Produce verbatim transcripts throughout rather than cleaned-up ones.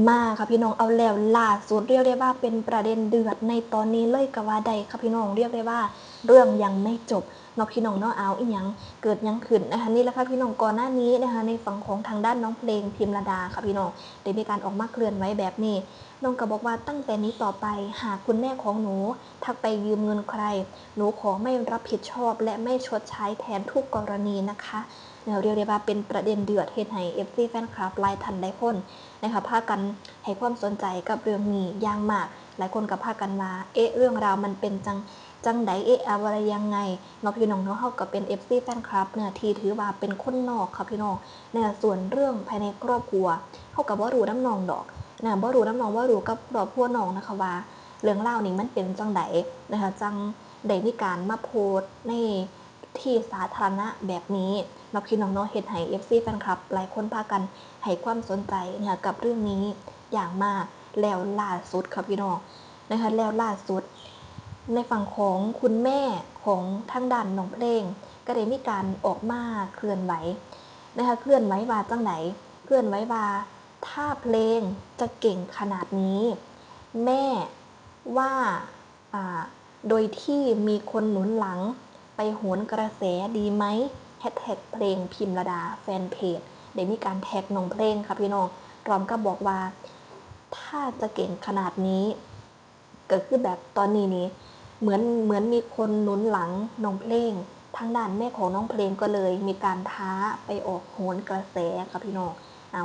มาค่ะพี่น้อง เอาแล้วล่าสุด เรียกได้ว่าเป็นประเด็นเดือดในตอนนี้เลยก็ว่าได้ค่ะพี่น้อง เรียกได้ว่าเรื่องยังไม่จบเนาะพี่น้องเนาะ เอาอีหยังเกิดหยังขึ้นนะคะ นี่แหละค่ะพี่น้อง ก่อนหน้านี้นะคะ ในฝั่งของทางด้านน้องเพลง พิมระดาค่ะพี่น้อง ได้มีการออกมาเคลื่อนไหวแบบนี้ น้องก็บอกว่าตั้งแต่นี้ต่อไป หากคุณแม่ของหนูทักไปยืมเงินใคร หนูขอไม่รับผิดชอบและไม่ชดใช้แทนทุกกรณีนะคะ เนี่ยเรียกได้ว่าเป็นประเด็นเดือด เฮ็ดให้ เอฟซี แฟนคลับหลายท่านหลายคนนะคะ พากันให้ความสนใจกับเรื่องนี้อย่างมาก หลายคนก็พากันว่า เอ๊ะ เรื่องราวมันเป็นจั่ง จั่งใด เอ๊ะ อะไรยังไงเนาะพี่น้องเนาะ เฮาก็เป็น เอฟซี แฟนคลับเนี่ย ที่ถือว่าเป็นคนนอกค่ะพี่น้อง นะคะ ส่วนเรื่องภายในครอบครัว เฮาก็บ่รู้นำน้องดอก นะ บ่รู้นำน้อง บ่รู้กับครอบครัวน้องนะคะว่า เรื่องราวนี้มันเป็นจั่งใดนะคะ จั่งได้มีการมาโพสต์ในที่สาธารณะแบบนี้เนาะพี่น้องเนาะ เฮ็ดให้ เอฟซี แฟนคลับหลายคนพากันให้ความสนใจนะคะ กับเรื่องนี้อย่างมาก แล้วล่าสุดค่ะพี่น้องนะคะ แล้วล่าสุด ในฝั่งของคุณแม่ของทางด้านน้องเพลง ก็ได้มีการออกมาเคลื่อนไหวนะคะ เคลื่อนไหวว่าจั่งใด เคลื่อนไหวว่า ถ้าเพลงจะเก่งขนาดนี้ แม่ว่า อ่า โดยที่มีคนหนุนหลัง ไปโหนกระแสดีไหม แฮชแท็กเพลงพิมระดา แฟนเพจ ได้มีการแท็กน้องเพลงค่ะพี่น้อง พร้อมกับบอกว่า ถ้าจะเก่งขนาดนี้ ก็คือแบบตอนนี้นี่ เหมือน เหมือนมีคนหนุนหลังน้องเพลง ทางด้านแม่ของน้องเพลงก็เลยมีการท้าไปออกโหนกระแสค่ะพี่น้อง เอา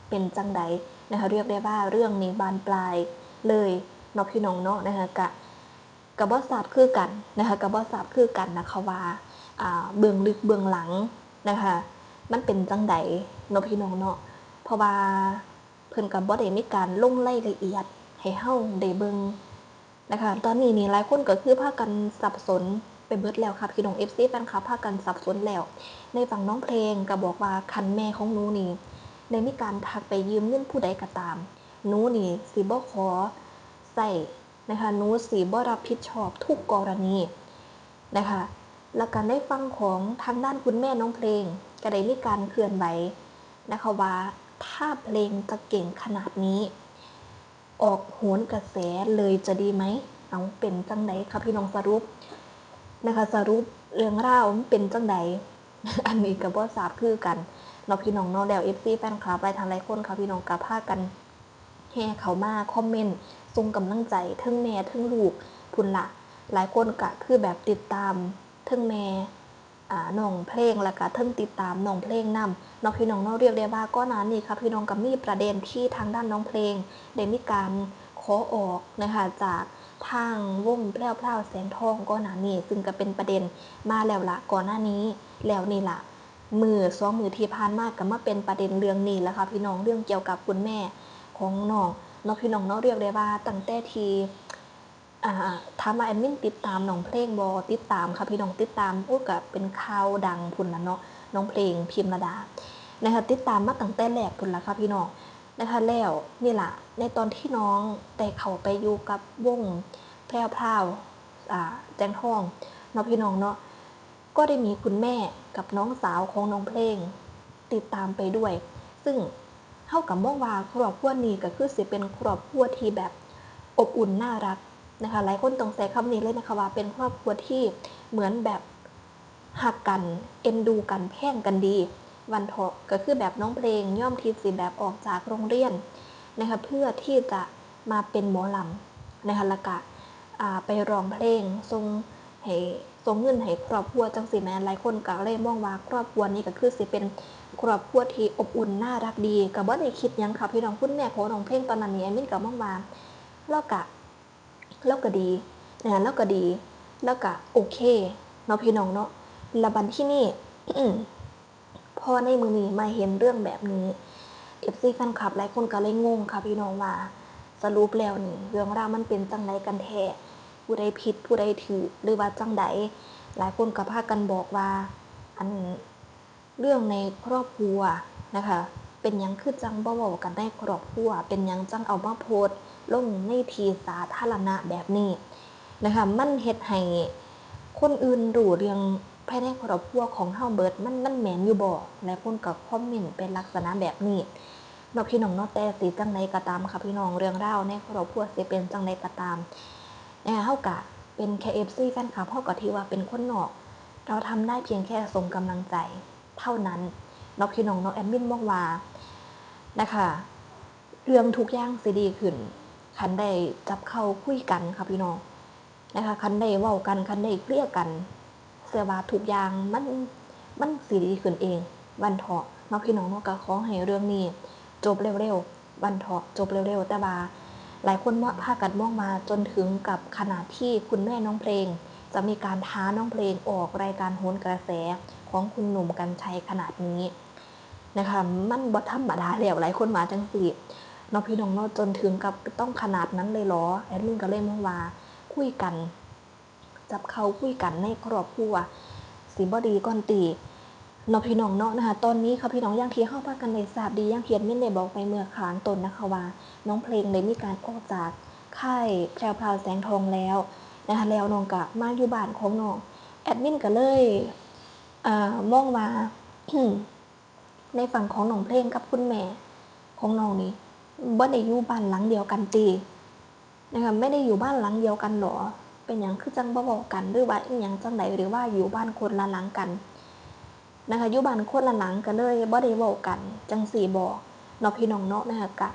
เป็นจั่งใดนะคะ เรียกได้ว่าเรื่องนี้บานปลายเลยเนาะพี่น้องเนาะนะคะ กะ กะบ่ทราบคือกันนะคะ กะบ่ทราบคือกันนะคะว่า อ่า เบื้องลึกเบื้องหลังนะคะ มันเป็นจั่งใดเนาะพี่น้องเนาะ เพราะว่าเพิ่นกะบ่ได้มีการลงรายละเอียดให้เฮาได้เบิ่งนะคะ ตอนนี้นี่หลายคนก็คือพากันสับสนไปเบิดแล้วค่ะพี่น้อง เอฟซี แฟนคลับพากันสับสนแล้ว ในฝั่งน้องเพลงก็บอกว่าคันแม่ของหนูนี่ ได้มีการทักไปยืมเงินผู้ใดก็ตาม หนูนี่สิบ่ขอใช้นะคะ หนูสิบ่รับผิดชอบทุกกรณีนะคะ แล้วก็ในฝั่งของทางด้านคุณแม่น้องเพลง ก็ได้มีการเคลื่อนไหวนะคะว่า ถ้าเพลงจะเก่งขนาดนี้ ออกโหนกระแสเลยจะดีไหม เอาเป็นจั่งใดคะพี่น้อง สรุปนะคะ สรุปเรื่องราวมันเป็นจั่งใด อันนี้ก็บ่ทราบคือกันเนาะพี่น้องเนาะ แล้ว เอฟซี แฟนคลับหลายท่านหลายคนค่ะพี่น้องก็พากันแห่เข้ามาคอมเมนต์ส่งกำลังใจเทิงแม่เทิงลูกพุ้นละ หลายคนก็คือแบบติดตามเทิงแม่ อ่า น้องเพลง แล้วก็เทิงติดตามน้องเพลงนำเนาะพี่น้องเนาะ เรียกได้ว่าก่อนหน้านี้ค่ะพี่น้องก็มีประเด็นที่ทางด้านน้องเพลงได้มีการขอออกนะคะ จากทางวงแพรวพราวแสงทองก่อนหน้านี้ ซึ่งก็เป็นประเด็นมาแล้วละก่อนหน้านี้ แล้วนี่ละมื้อสองมื้อที่ผ่านมาก็มาเป็นประเด็นเรื่องนี้แล้วค่ะพี่น้อง เรื่องเกี่ยวกับคุณแม่ของน้องเนาะพี่น้องเนาะ เรียกได้ว่าตั้งแต่ที่ อ่า ถามว่าแอดมินติดตามน้องเพลงบ่ ติดตามค่ะพี่น้อง ติดตาม โอ้ ก็เป็นข่าวดังพุ้นล่ะเนาะ น้องเพลง พิมระดา นะคะ ติดตามมาตั้งแต่แรกพุ้นล่ะค่ะพี่น้อง นะคะ แล้วนี่ล่ะ ในตอนที่น้องได้เข้าไปอยู่กับวงแพรวพราว อ่า แสงทองเนาะพี่น้องเนาะ ก็ได้มีคุณแม่กับน้องสาวของน้องเพลงติดตามไปด้วย ซึ่งเฮาก็มองว่าครอบครัวนี้ก็คือสิเป็นครอบครัวที่แบบอบอุ่นน่ารักนะคะ หลายคนต้องใช้คำนี้เลยนะคะว่าเป็นครอบครัวที่เหมือนแบบฮักกัน เอ็นดูกัน แพงกันดี วันเถาะ ก็คือแบบน้องเพลงยอมที่สิแบบออกจากโรงเรียนนะคะ เพื่อที่จะมาเป็นหมอลำนะคะ แล้วก็ อ่า ไปร้องเพลงส่งให้ ส่งเงินให้ครอบครัวจั่งซี้แหม หลายคนก็เลยมองว่าครอบครัวนี้ก็คือสิเป็นครอบครัวที่อบอุ่นน่ารักดี ก็บ่ได้คิดหยังค่ะพี่น้อง คุณแม่ของน้องเพลงตอนนั้นนี่ แอดมินก็มองว่าเลาก็ เลาก็ดีนะคะ เลาก็ดี เลาก็โอเคเนาะพี่น้องเนาะ แล้วบัดทีนี้ พอในมื้อนี้มาเห็นเรื่องแบบนี้ เอฟซี แฟนคลับหลายคนก็เลยงงค่ะพี่น้องว่า สรุปแล้วนี่เรื่องราวมันเป็นจั่งใดกันแท้ ผู้ใดผิดผู้ใดถูกหรือว่าจั่งใด หลายคนก็พากันบอกว่า อัน เรื่องในครอบครัวนะคะ เป็นหยังคือจั่งบ่เว้ากันในครอบครัว เป็นหยังจั่งเอามาโพสต์ลงในที่สาธารณะแบบนี้นะคะ มันเฮ็ดให้คนอื่นรู้เรื่องภายในครอบครัวของเฮาเบิด มัน มันแม่นอยู่บ่ หลายคนก็คอมเมนต์เป็นลักษณะแบบนี้ เนาะพี่น้องเนาะ แต่สิจั่งใดก็ตามค่ะพี่น้อง เรื่องราวในครอบครัวสิเป็นจั่งใดก็ตาม แหน่ เฮากะเป็นแค่ เอฟซี แฟนคลับ เฮากะถือว่าเป็นคนนอก เราทำได้เพียงแค่ส่งกำลังใจเท่านั้น เนาะพี่น้องเนาะ แอดมินมองว่านะคะ เรื่องทุกอย่างสิดีขึ้น คันได้จับเข่าคุยกันค่ะพี่น้อง นะคะ คันได้เว้ากัน คันได้เคลียร์กัน เชื่อว่าทุกอย่างมัน มันสิดีขึ้นเอง วันเถาะ เนาะพี่น้องเนาะ ก็ขอให้เรื่องนี้จบเร็วๆ วันเถาะ จบเร็วๆ แต่ว่าหลายคนมอง พากันมองว่าจนถึงกับขนาดที่คุณแม่น้องเพลง จะมีการท้าน้องเพลงออกรายการโหนกระแสของคุณหนุ่มกรรชัยขนาดนี้นะคะ มันบ่ธรรมดาแล้ว หลายคนว่าจั่งซี้ เนาะพี่น้องเนาะ จนถึงกับต้องขนาดนั้นเลยเหรอ แอดมินก็เลยมองว่าคุยกัน จับเข่าคุยกันในครอบครัว สิบ่ดีก่อนติ เนาะพี่น้องเนาะนะคะ ตอนนี้ค่ะพี่น้อง อย่างที่เฮาพากันได้ทราบดี อย่างที่แอดมินได้บอกไปเมื่อข้างต้นนะคะว่า น้องเพลงได้มีการออกจากค่ายแพรวพราวแสงทองแล้วนะคะ แล้วน้องก็มาอยู่บ้านของน้อง แอดมินก็เลย เอ่อ มองว่า ในฝั่งของน้องเพลงกับคุณแม่ของน้องนี่ บ่ได้อยู่บ้านหลังเดียวกันติ นะคะ ไม่ได้อยู่บ้านหลังเดียวกันหรอ เป็นหยังคือจั่งบ่เว้ากัน หรือว่าอิหยังจั่งใด หรือว่าอยู่บ้านคนละหลังกันนะคะ อยู่บ้านคนละหลังก็เลยบ่ได้เว้ากันจั่งซี้บ่ เนาะพี่น้องเนาะ นะคะ กะ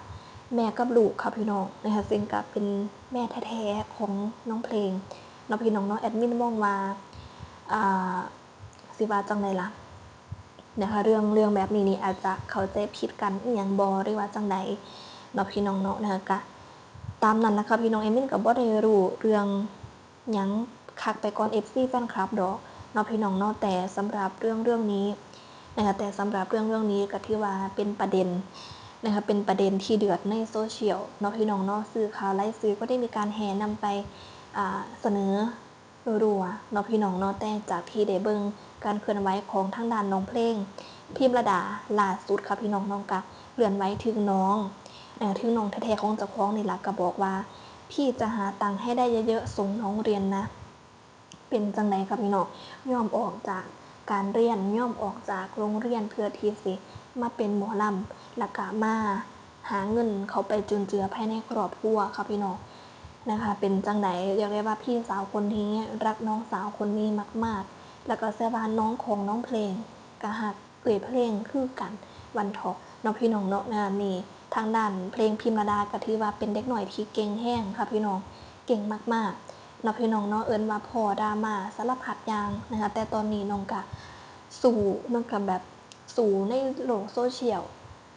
แม่กับลูกค่ะพี่น้องนะคะ ซึ่งก็เป็นแม่แท้ๆของน้องเพลง เนาะพี่น้องเนาะ แอดมินมองว่า อ่า สิว่าจั่งใดล่ะ นะคะ เรื่อง เรื่องแบบนี้นี่อาจจะเข้าใจผิดกันอิหยังบ่ หรือว่าจั่งใด เนาะพี่น้องเนาะ นะคะ กะตามนั้นล่ะค่ะพี่น้อง แอดมินก็บ่ได้รู้เรื่องหยังคักไปก่อน เอฟซี แฟนคลับดอก เนาะพี่น้องเนาะ แต่สำหรับเรื่องเรื่องนี้นะคะ แต่สำหรับเรื่องเรื่องนี้ก็ถือว่าเป็นประเด็นนะคะ เป็นประเด็นที่เดือดในโซเชียล เนาะพี่น้องเนาะ สื่อข่าวหลายสื่อก็ได้มีการแห่นำไป อ่า เสนอ รัวๆ เนาะพี่น้องเนาะ แต่จากที่ได้เบิ่งการเคลื่อนไหวของทางด้านน้องเพลง พิมระดา ล่าสุดค่ะพี่น้อง น้องก็เคลื่อนไหวถึงน้อง เอ่อ ถึงน้องแท้ๆของเจ้าของนี่ล่ะ ก็บอกว่า พี่จะหาตังค์ให้ได้เยอะๆ ส่งน้องเรียนนะ เป็นจั่งใดคะพี่น้อง ยอมออกจากการเรียน ยอมออกจากโรงเรียนเพื่อที่สิมาเป็นหมอลำ แล้วก็มาหาเงินเข้าไปจุนเจือภายในครอบครัวค่ะพี่น้อง นะคะ เป็นจั่งใด เรียกได้ว่าพี่สาวคนนี้รักน้องสาวคนนี้มากๆ แล้วก็เชื่อว่าน้องของน้องเพลงก็ฮักเอื้อยเพลงคือกัน วันเถาะ เนาะพี่น้องเนาะ งานนี้ทางด้านเพลงพิมระดาก็ถือว่าเป็นเด็กน้อยที่เก่งแฮงค่ะพี่น้อง เก่งมากๆ เนาะพี่น้องเนาะ เอิ้นว่าพ้อดราม่าสารพัดอย่างนะคะ แต่ตอนนี้น้องก็สู้ น้องก็แบบสู้ในโลกโซเชียล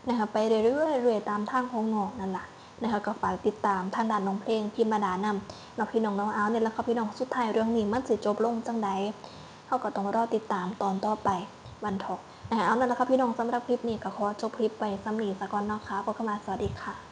นะคะ ไปเรื่อยๆ เรื่อยๆ ตามทางของน้องนั่นล่ะนะคะ ก็ฝากติดตามทางด้านน้องเพลงพิมระดานำ เนาะพี่น้องเนาะ เอา นี่ล่ะค่ะพี่น้อง สุดท้ายเรื่องนี้มันสิจบลงจั่งใด เฮาก็ต้องรอติดตามตอนต่อไป วันเถาะ นะคะ เอา นั่นล่ะค่ะพี่น้อง สำหรับคลิปนี้ก็ขอจบคลิปไปส่ำนี้ซะก่อนเนาะค่ะ พบกันใหม่ สวัสดีค่ะ